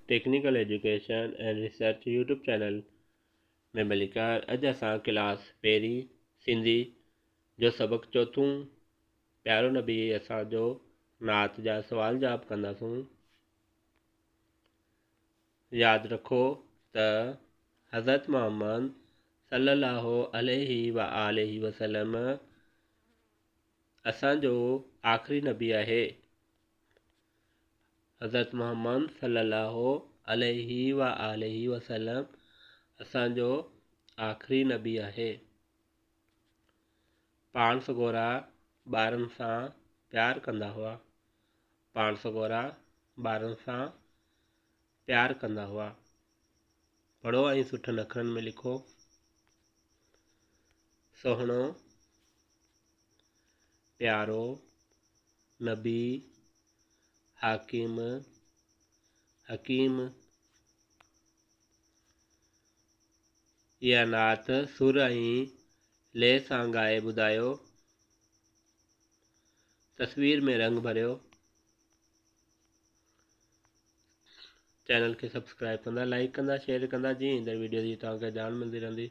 Technical education and research YouTube channel ۾ ڀليڪار. اڄ اسان ڪلاس پهرين سنڌي جو سبق چوٿون پيارو نبي اسان جو نعت جا سوال جواب ڪنداسون. ياد رکو ته حضرت محمد صلي الله عليه وآله وسلم اسان جو آخري نبي آهي. حضرت محمد صلي الله عليه وآله وسلم اسان جو آخري نبي آهي. پاڻ سڳورا ٻارن سان پيار ڪندا هئا. پاڻ سڳورا ٻارن سان پيار ڪندا هئا. پڙهو ۽ سٺن اکرن ۾ لکو. سهڻو، پيارو، نبي، حاڪم، حڪيم. اها نعت سر ۽ لئه سان ڳائي ٻڌايو. تصوير ۾ رنگ ڀريو. چينل کي سبسڪرائب ڪندا، لائيڪ ڪندا، شيئر ڪندا جيئن ايندڙ ويڊيو جي توهان کي ڄاڻ ملندي رهندي.